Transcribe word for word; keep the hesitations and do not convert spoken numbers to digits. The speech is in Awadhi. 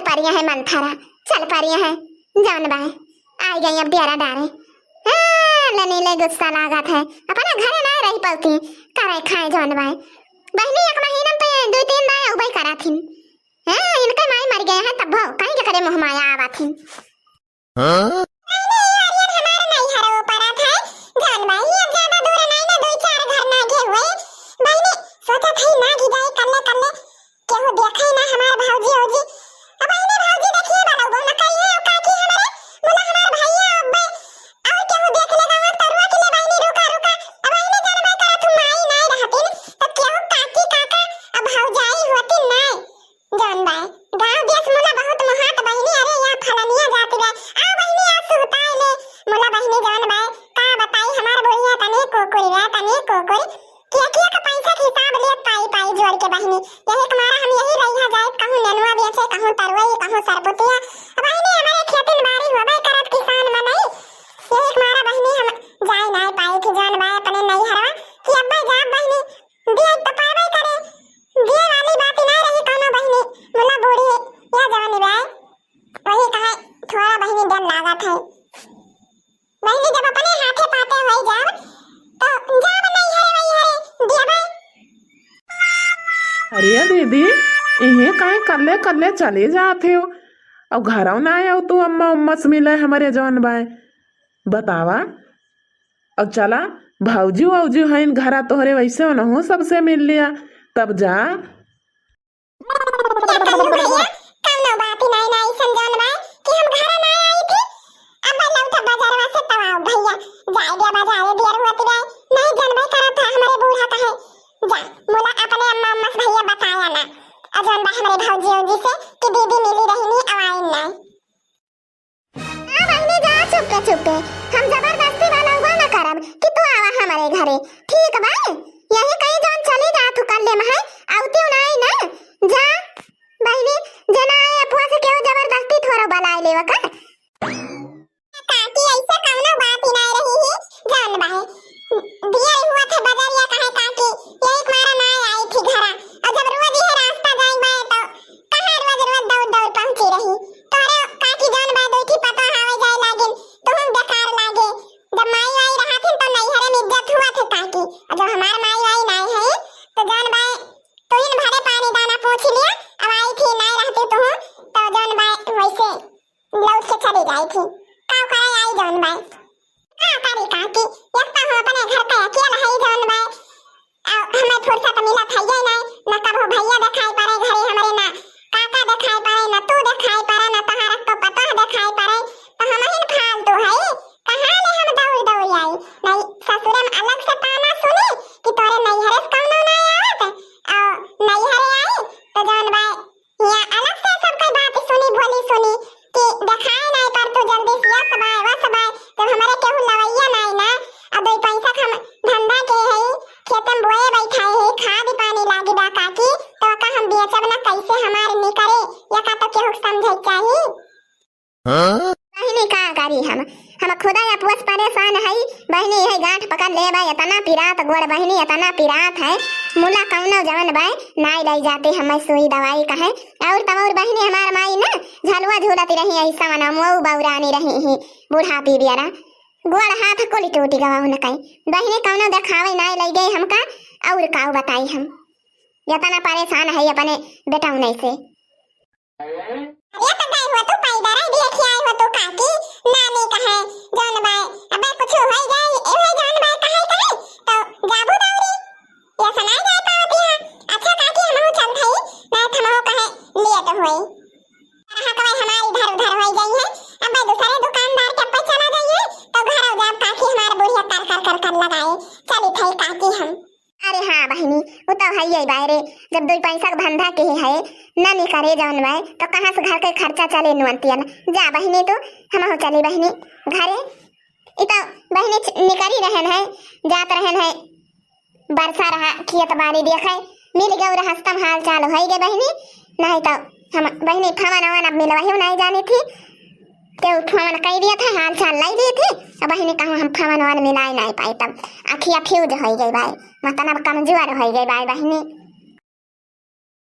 परिया है मंथरा, चल परिया है, जौन बाय, आइ गई अब डेरा डारे। हाँ, लनी ले गुस्सा लागत है, अपना घरे ना रही पौती, करे खाए जौन बाय। बहिनी एक महीना पे दुइ तीन दाय उबई कराथिन। हाँ, इनके माई मर गए हैं तब कहीं के करे मुँह माया आवाथिन। हाँ? नहीं, नहीं, आर्यन हमार नहीं हरवो परा था। जौन बाय, अब ज्यादा दूर नहीं ना, दुइ चार घर ना गे हुए। बहिनी, सोचत है ना कि जाए कल्ले कल्ले, केहू देखे ना हमार भौजी औजी। अब बहिनी भौजी देखिए वाला वो ना कहिए, अब काकी हमारे, बोला हमार भैया अब्बे, और केहू देख ले गाँव तरुआ के लिए बहिनी रुका, रुका। अब बहिनी जौन बाय करा तू माई नहीं रहतिन, तो केहू काकी काका, अब भौजाई होतिन नहीं। जौन बाय, गाँव देश मुला बहुत मोहात बहिनी, अरे या फलनिया जाति बाय, आ बहिनी आ सुहताए ले, मुला बहिनी जौन बाय, का बताई हमार बुढ़िया तनी कुकुरी बाय, तनी कुकुरी, के के का पैसा के हिसाब लेत पाई पाई जोड़ के बहिनी, यही के मारा हम यही रहिया जाए, कहूँ नेनुआ बेचे, कहूँ तरुई, कहूँ सरपुतिया, बहिनी हमारे खेतिन बारी होबे करत किसान मनई, यही के मारा बहिनी हम जाए नाय पाई थी जौन बाय अपने नैहरवा, कि अब्बे जाब बहिनी, दिए तो पावे करे, दिए वाली बात ना रही कौनो बहिनी, मुला बूढ़ी या जवानी बाय, वही कहे थोड़ा बहिनी डर लागत है। बहिनी जब अपने हाथे पाते होई जाब, तो जाब नहीं हरे वही हरे, दिया बाय। अरे दीदी, इहे काहे कल्ले कल्ले चले जात हो? अब घरौ ना आयो तू अम्मा उम्मा से मिले हमरे जौन बाय, बतावा। अब चला, भौजी वौजी हईन घरा तोहरे, वैसे उनहू सबसे मिल लिया, तब जा। या कहियो भैया, कौनो बात ही नहीं, नहीं समझौन बाय कि हम घरे ना आई थी। अब लौटा बाजारवा से तब आओ भैया, जाए दिया बाजारे दियर हुआ तिराए, नहीं जनबे करत था हमरे बूढ़ा कहे। जा, मुला अपने अम्मा अम्मा से भैया बताया ना, अजौन बाय हमरे भौजी औजी से कि दीदी मिली रहनी, अवाइन नहीं। हाँ बहिनी, जा चुपके चुपके, हम जबरदस्ती वाला हुआ न करब कि तू आवा हमरे घरे, ठीक बा? यही कहीं जौन चली जा तू कल्ले महै, अउती नाई ना, जा बहिनी, जे ना आए अपुआ से केहू जबरदस्ती थोड़ा बलाए लेवा का। काकी ऐसे कौनो बात ही ना रही ही, जौन बाय, दिया हुआ थे बजरिया कहे काकी, यही मारा ना आई थी घरा, और जब रोज ये रास्ता जाई बाय तो कहाँ रोज रोज दौड़ दौड़ पहुँची रही। तोहरे काकी जौन बाय दुइठी पतोह आवे जाए लागिन, तुहूँ बेकार लागे। जब माई वाई रहथिन तो नैहरे में इज्जत हुआ थे काकी, और जब हमार माई वाई नाई है तो जौन बाय तुहिन भरे पानी दाना पूछ लिया, अब आई थी नाई रहती तुहूँ तो जौन बाय वैसे लौट के चली जाई थी। का करे आई जौन बाय। का करी काकी, एक तो हम अपने घर के अकेला है जौन बाय, आ, हमें फुर्सत मिलत है ये नहीं, न कबो भैया दिखाई पड़े घरे हमरे, ना काका दिखाई पड़े, न तू दिखाई पड़े, न तोहरा तो पतोह दिखाई पड़े, तो हम ही फालतू है, कहाँ ले हम दौड़ दौड़ आई? नहीं ससुरे में अलग से ताना सुनी कि तोरे नैहरे से कौनो ना आवत, और नैहरे आई तो जौन बाय हियाँ अलग से सबके बात सुनी, बोली सुनी कि देखाए नाई पर तू जल्दी से यस बाय, वस बाय, जब हमरे केहू लवैया नाई ना, अब दो पैसा के हम धंधा के है, खेते में बोए बैठाए है, खाद पानी लागी बा काकी, तो का हम बेचब ना, कैसे हमार निकरे, या का तो केहू के समझे के चाही। हाँ? बहिनी का करी हम, हम खुदा या पुअस परेशान हई। बहिनी यही गांठ पकड़ ले बा, इतना पिरात गोड़ बहिनी, इतना पिरात है। मुला कौनो जवन बाय, नाई लाई जाते हमें सुई दवाई कहे। और तमौर बहिनी हमार माई ना, झलुआ झूलत रही है, सवना मोऊ बौरानी रही ही, बुढ़ापी बियरा। गोड़ हाथ कुल टूटी गवा उनके। बहिनी कौनो देखावे नाई लाई गए हमका, और काऊ बताई हम। इतना परेशान है अपने बेटौने से। अरे तो गई हो तू पैदल, अरे देखी आई हो तू काकी, नानी कहे जौन बाय, अबे कुछ हो जाए, ए हो जौन बाय कहे कहे, तो जाबू दौरी, ये सुनाई जाए पावती है। अच्छा काकी, हम चल भाई, मैं थमो कहे लेट होई। रहा कवे हमारी इधर उधर हो गई है, अबे दूसरे दुकानदार के पे चला गई है, तो घर जाब काकी हमार बुढ़िया कर कर कर कर लगाए, चली थई काकी हम। अरे हाँ बहिनी, उ तो हइये बाय रे, जब दुई पैसा के धंधा के है, न निकरे जौन बाय, तो कहाँ से घर के खर्चा चले नुअंतियन? जा बहिनी तू, हमहू चली बहिनी घरे। इ तो बहिनी छ-, निकरी रहन है, जात रहन है, बरसा रहा, खेत बाड़ी देखे, मिल गए रहा, हस्तम हाल चाल होई गए बहिनी, नहीं तो हम बहिनी फवन अवन अब मिलवही नहीं जानी थी। केहू फोन कई दिया था, हाल चाल लाई दिए थे। अब बहिनी कहूँ हम फोन वोन मिलाई नाई पाई, तब अखिया फ्यूज होई गई बाय, मतलब कमजोर होई गई बाय बहिनी।